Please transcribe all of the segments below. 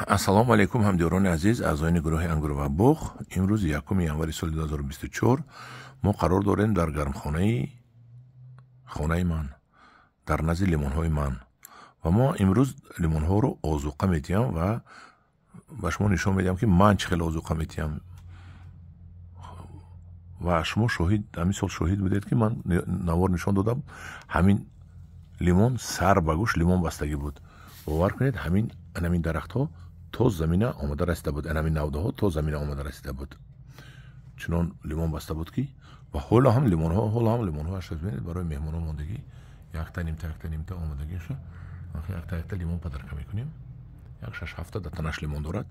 Ассалому алайкум ҳамдиёрони азиз, аъзоёни гурӯҳи Ангур ва боғ. Имрӯз 1 январи соли 2024 мо қарор дорем дар гармхонаи хонаи ман, дар назди лимонҳои ман. Ва мо имрӯз лимонҳоро озуқа метиҳам ва ба шумо нишон медиҳам, ки ман чӣ хел озуқа метиҳам. Ва шумо шоҳид, ҳамин сол шоҳид будед, ки ман навор нишон додам, ҳамин лимон сар ба гӯш лимон бастагӣ буд. Бовар кунед, ҳамин дарахтҳо то замина омада расида буд, ҳамин навдаҳо то замина омада расида буд. Чунон лимон баста буд, ки ва ҳоло ҳам лимонҳо ашад бинед, барои меҳмонҳо мондагӣ якта нимта, якта нимта омодагиша. Якта якта лимон падарка мекунем. Як шаш ҳафта дар танаш лимон дорад.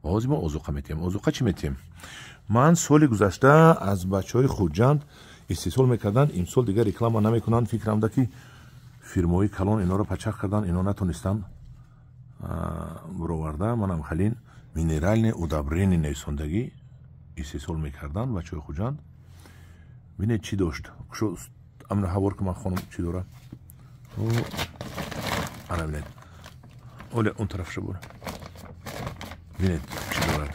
Ва ҳозир мо озуқа метиҳем. Озуқа чӣ метиҳем? Ман соли гузашта аз бачаҳои Хуҷанд истеҳсол мекарданд, имсол дигар реклама намекунанд. Фикрам да, ки фирмаҳои калон инҳоро пачақ карданд, инҳо натонистанд буроварда. Манам халин минеральное удобрение нависондагӣ истеҳсол мекарданд бачаҳои Хуҷанд. Бинед, чӣ дошт. Амна ҳавор ки ман хонум чӣ дорам. Ана бинед. Оле он тарафша бур. Бинед, чӣ дорад.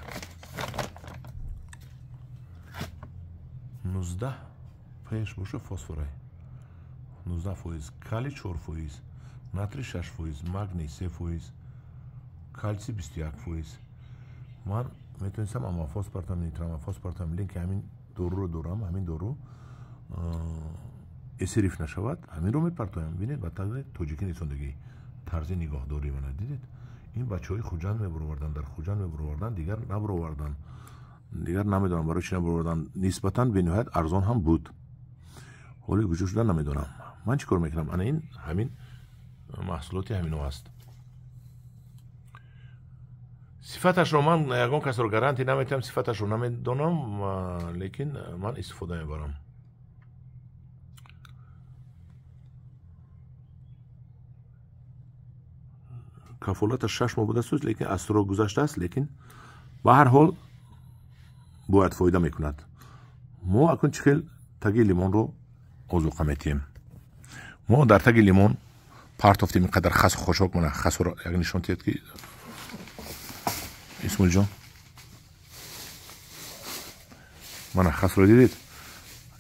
19 пеш боша фосфорай. 19%, калий 4%, натрий 6%, магний 3%, калсий 21%. Ман метавонистам аммофос партам, нитрамофос партам, лекин ҳамин доруро дорам, ҳамин дору эсериф нашавад, ҳаминро мепартоям. Бинед, ба тарзи тоҷикӣ нисондагӣ, тарзи нигоҳдорӣ мана дидед. Ин бачаҳои Хуҷанд мебуроварданд, дар Хуҷанд мебуроварданд, дигар набуроварданд. Дигар намедонам барои чӣ набуроварданд. Нисбатан бениҳоят арзон ҳам буд. Ҳоло куҷо шуда намедонам. Ман чӣ кор мекунам? Ана ин ҳамин маҳсулоти ҳамино аст. Сифаташро ман ягон касро гарантия наметиҳам, сифаташро намедонам, лекин ман истифода мебарам. Кафолаташ 6 моҳ будааст, лекин аз срок гузаштааст, лекин ба ҳар ҳол бояд фоида мекунад. Мо акнун чӣ хел таги лимонро озуқа метиҳем? Мо дар таги лимон партофтем ин қадар хасу хошок. Мана хасуро як нишон диҳед, ки Исмоилҷон, мана хасро дидед?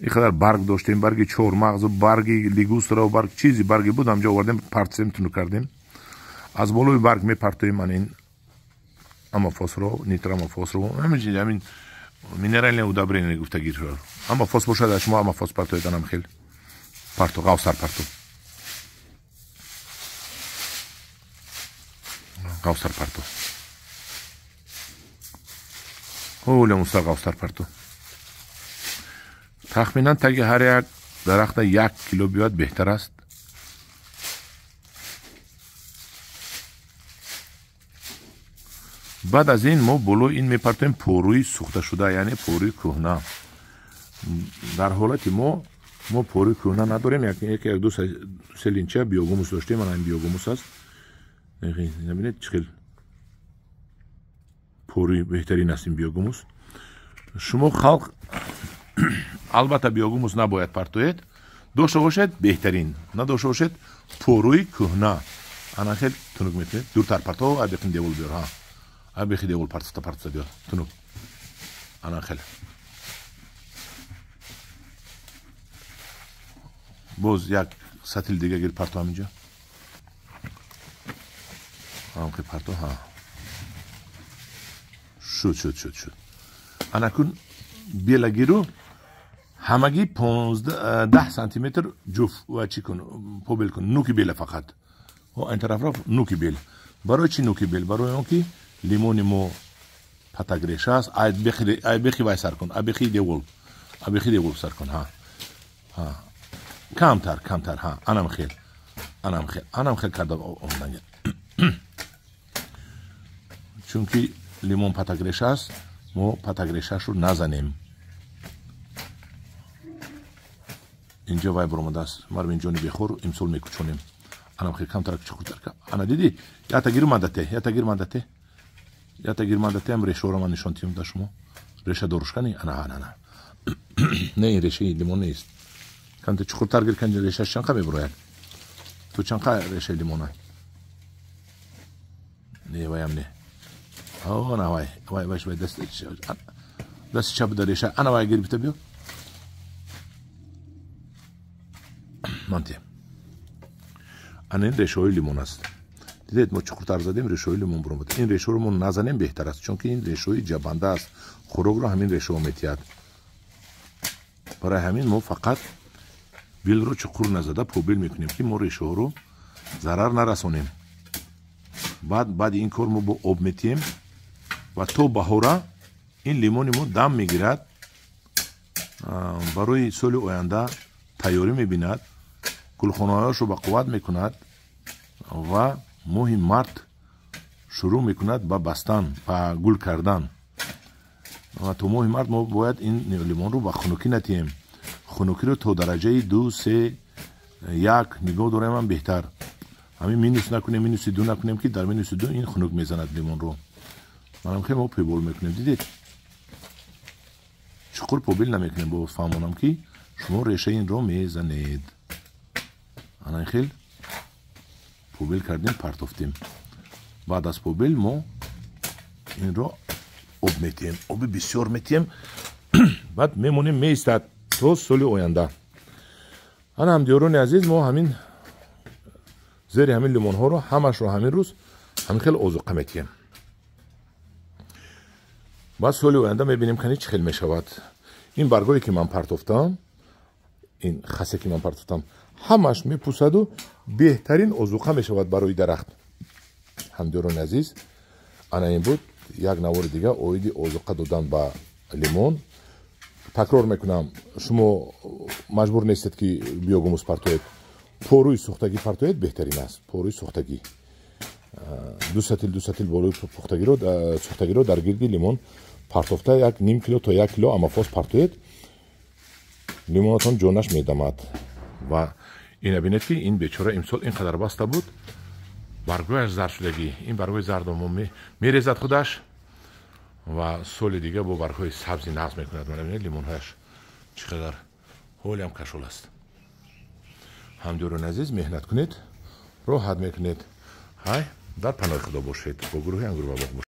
Ин қадар барг доштем, барги чормағзу, барги лигустра, барг чизи барги буд, ҳамҷо овардем, партсем, тунук кардем. Аз болои барг мепартоем ман ин аммофосро, нитрамофосро, ҳамин минеральное удобрение гуфтагиро. Аммофос бошад, шумо аммофос партоед, анам хел парто, ғавсар парто. Ғавсар парто. Ҳоле муста ғавсар парто. Тахминан таги ҳар як дарахта 1 кило биёяд беҳтар аст. Баъд аз ин мо болои ин мепартоем порӯи сӯхташуда, яъне порӯи кӯҳна. Дар ҳолати мо порӯи кӯҳна надорем, як ду се линча биогумус доштем, ана ин биогумус аст. Бинед, чӣ хел порӯи беҳтарин аст ин биогумус. Шумо халқ албатта биогумус набояд партоед, дошта бошед беҳтарин, надошта бошед порӯи кӯҳна. Ана хел тунук мекунед, дуртар парто, абехин девол биёр, ҳа. Абехи девол партофта партофта биёр, тунук. Ана хел. Боз як сатил дига гир парто ҳаминҷо. Ҳамхел парто, ҳа. Шуд, шуд, шуд, шуд. Анакун бела гиру ҳамагӣ 15-10 сантиметр ҷуф ва чӣ кун, побел кун, нуки бела фақат. Ин тараф нуки бел. Барои чӣ нуки бел? Барои он ки лимони мо патагреша аст. Ай бехи вай сар кун, абехи девол, абехи девол сар кун, ҳа. Ҳа. Камтар, камтар, ҳа. Анам хел. Анам хел, анам хел карда омадан. Чунки лимон патагреша аст, мо патагрешашро назанем. Инҷо вай баромадааст. Мармин ҷони бехор имсол мекучонем. Анам хел камтар чуқуртар. Ана дидӣ? Ята гир мандате, ята гир мандате. Ята гир мандате, ам решаро ман нишон тиҳам да шумо. Реша дорушкани? Ана, ана, ана. Не, ин решаи лимон нест. Камтар чуқуртар гир, кан решаш чанқа мебурояд? Ту чанқа решаи лимона? Не, ваям не. Ана вай, вай, вай, вай, дасти чап дар реша. Ана вай гирифта биё. Манте. Ана ин решаҳои лимон аст. Дидед, мо чуқуртар задем, решаҳои лимон буромад. Ин решаро мо назанем беҳтар аст, чунки ин решаҳои ҷабанда аст. Хӯрокро ҳамин решаҳо метиҳад. Барои ҳамин мо фақат билро чуқур назада побил мекунем, ки мо решаҳоро зарар нарасонем. Баъди ин кор мо бо об метиҳем ва то баҳора ин лимони мо дам мегирад, барои соли оянда тайёрӣ мебинад, гулхонаҳояшро ба қувват мекунад ва моҳи март шурӯъ мекунад ба бастан, ба гул кардан. Ва то моҳи март мо бояд ин лимонро ба хунукӣ натиҳем. Хунукиро то дараҷаи 2, 3, 1 нигоҳ дорем ҳам беҳтар. Ҳамин минус накунем, минуси 2 накунем, ки дар минуси 2 ин хунук мезанад лимонро. Манам хеле мо пебол мекунем, дидед? Чуқур побил намекунем, бо фаҳмонам, ки шумо решаи инро мезанед. Ана ин хел побил кардем, партофтем. Баъд аз побил мо инро об метиҳем, оби бисёр метиҳем, баъд мемонем, меистад то соли оянда. Ана ҳамдиёрони азиз, мо ҳамин зери ҳамин лимонҳоро ҳамашро ҳамин рӯз ҳамин хел озуқа метиҳем. Баъд соли оянда мебинем, кани чӣ хел мешавад. Ин баргое ки ман партофтам, ин хасе ки ман партофтам, ҳамаш мепӯсаду беҳтарин озуқа мешавад барои дарахт. Ҳамдиёрони азиз, ана ин буд як навори дига оиди озуқа додан ба лимон. Такрор мекунам, шумо маҷбур нестед, ки биогумус партоед. Порӯи сӯхтагӣ партоед беҳтарин аст. Порӯи сӯхтагӣ 2 сатил, 2 сатил болои сӯхтагиро дар гирди лимон партофта 1,5 кило то 1 кило амафос партоед, лимонатон ҷонаш медамад. Ва ина бинед, ки ин бечора имсол ин қадар баста буд, баргояш зард шудагӣ. Ин баргои зардо мо мерезад худаш ва соли дига бо баргҳои сабзи нағз мекунад. Мана бинед, лимонҳояш чӣ қадар ҳолиам кашол аст. Ҳамдиёрони азиз, меҳнат кунед, роҳат мекунед. Ҳай, дар паноҳи Худо бошед. Бо гурӯҳи Ангур ва боғ бошед.